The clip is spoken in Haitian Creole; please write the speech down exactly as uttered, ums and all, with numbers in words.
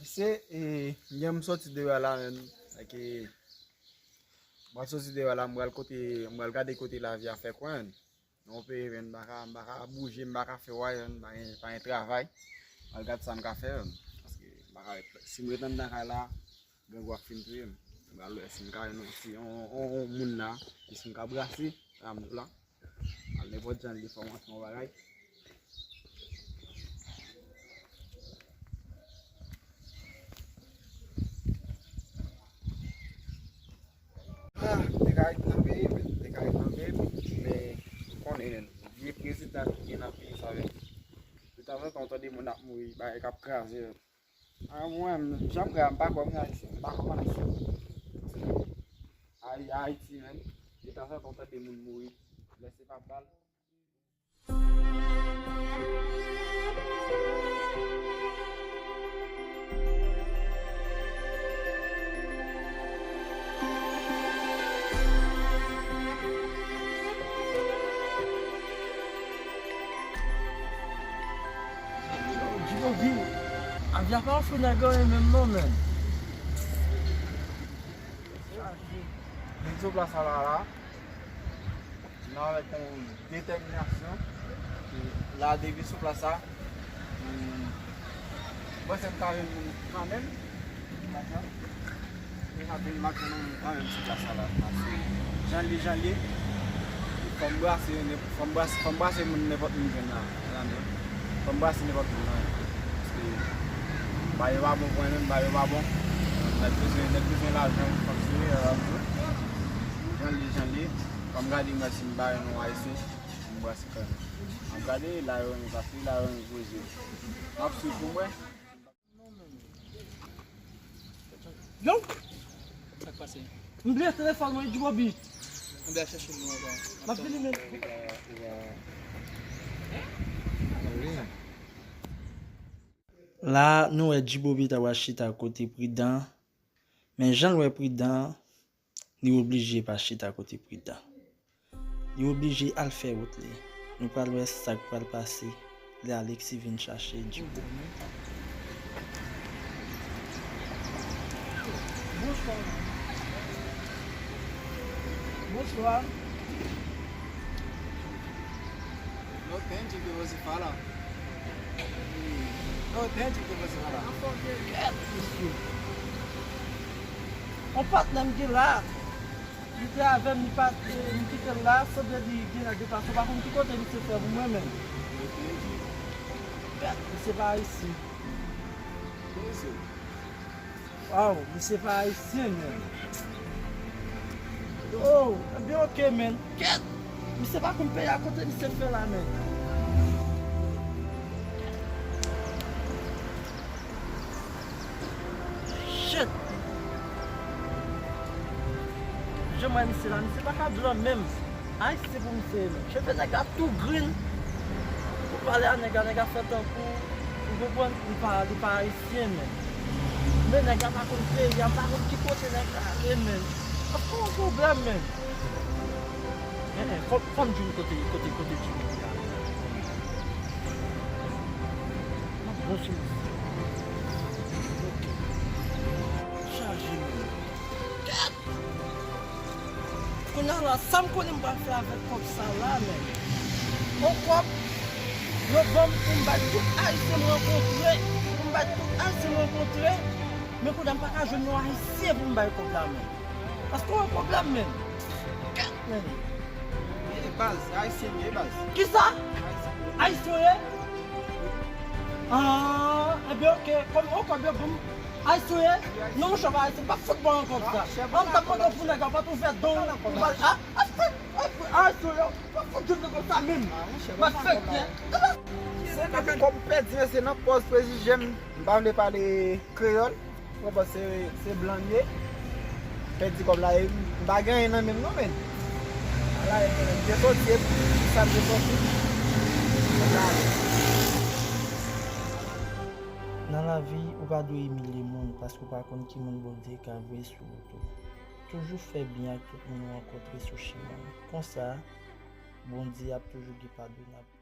Se, e, yè m soti deyò la, menm, like, m pral soti deyò la, m pral kote, m pral gade kote lavi a fè kwen. Nan yon peyi, menm, m pa ka, m pa ka bouje, m pa ka fè vwayaj, m pa gen, pa gen travay. M pral gade sa m ka fè, menm. Paske m pa ka ret, si m ret anndan kay la, grangou ap fin touye m. M pral wè si m ka jwenn yon, si yon, yon, yon moun la, si m ka brase, sa m di w la. Al nenpòt jan li fè m antre yon bagay. Ah, te ka ret nan peyi m, te ka ret nan peyi m, men ou konnen, men vye prezidan ki gen nan peyi sa, men de tanzantan ou tande moun ap mouri, bagay k ap kraze. Ah, mwen, m janm kwè, m pa kwè mwen Ayisyen, m pa kwè mwen Ayisyen. Ay-, Ayiti, menm, de tanzantan ou tande moun mouri, lè se pa bal. Djiboubi, avyon pa ofri nèg anyen menm non, menm. Vin sou plas la la. Nan avèk yon detèminasyon. Epi la depi sou plas la, m panse m ka jwenn moun kanmenm. Deja vin maten nan moun kanmenm sou plas la la. Paske jan l ye, jan l ye, fò m brase, fò m brase, fò m brase moun, nenpòt moun jwenn la. Fò m brase nenpòt moun nan. Paske bagay yo pa bon pou mwen menm, bagay yo pa bon. Nèg bezwen, nèg bezwen lajan pou fonksyone, bagay yo pa bon. Jan l ye, jan l ye. Fò m gade m wè si m pa jwenn yon Ayisyen, m brase kanmenm. M ap gade, la yo renmen pase, la yo renmen poze. M ap swiv pou m wè. Yo! Sa k pase? M bliye telefòn mwen, Djiboubi. Ann al chèche nou ankò. M ap vini, men. La, nou wè Djiboubi ta pral chita kote Pridan, men jan l wè Pridan, li oblije pa chita kote Pridan. Li oblije al fè wout li. Nou pral wè sa k pral pase lè Alexis vin chache Djibo. Bonswa. Bonswa. Não tem de que você fala. Não tem de que você fala. Kèt, mesye. On patnè m gen la. Li te avè m, li pa, li kite l la, sanble li gen nan depase. Ou pa konn ki kote misye fè pou mwen menm. Kèt, misye pa ayisyen. Waw, misye pa ayisyen, menm. Oh, ebyen, oke, menm. Kèt! Misye pa konn peyi a kote misye fè la, menm. Shit! Jan m wè misye la, misye pa ka blan menm. Ayisyen pou misye ye menm. Cheve nèg la tou grin. Ou pale a nèg la, nèg la fè tankou, ou konprann, li pa, li pa ayisyen menm. Men nèg la pa konn peyi a, m pa konn ki kote nèg la ale menm. Ap fè yon pwoblèm menm. Eh, eh, fò, fò m di w kote, kote, kote Djimmy ye la. M ap bon sou misye. Ok. Chaje menm. Kèt! Kounye a la, sa m konnen m pral fè avèk kòb sa la, menm? On kòb, yo ban m pou m bay tout ayisyen m rankontre, pou m bay tout ayisyen m rankontre, men kounye a m pa ka jwenn yon ayisyen pou m bay kòb la, menm. Èske w wè pwoblèm, menm? Kèt, menm. E baz, ayisyen m ye, baz. Kisa? Ayisyen m ye. Ayisyen w ye? Ah, ebyen, oke, kòm on kòb yo ban m, Ayisyen w ye? Non, monchè, pa ayisyen, m p ap fout ba w ankò sa. An, m t ap mande w pou nèg la, w pa t ouvè don w, ou pa, a, a, a, Ayisyen w ye, w pa fout jwenn nèg sa menm. M ap fè byen. Se nan kòb pèdi, men se nan pòz prejije m. M pa vle pale kreyòl. Ou konprann, se, se blan m ye. Pèdi kòb la, e m pa gen anyen nan men m non, men. Ala, e, m te soti, e sa m te soti. Kòb la ale. Nan lavi, ou pa dwe imilye moun paske ou pa konn ki moun Bondye ka voye sou wout ou. Toujou fè byen ak tout moun ou rankontre sou chimen w. Konsa, Bondye ap toujou gen padonab.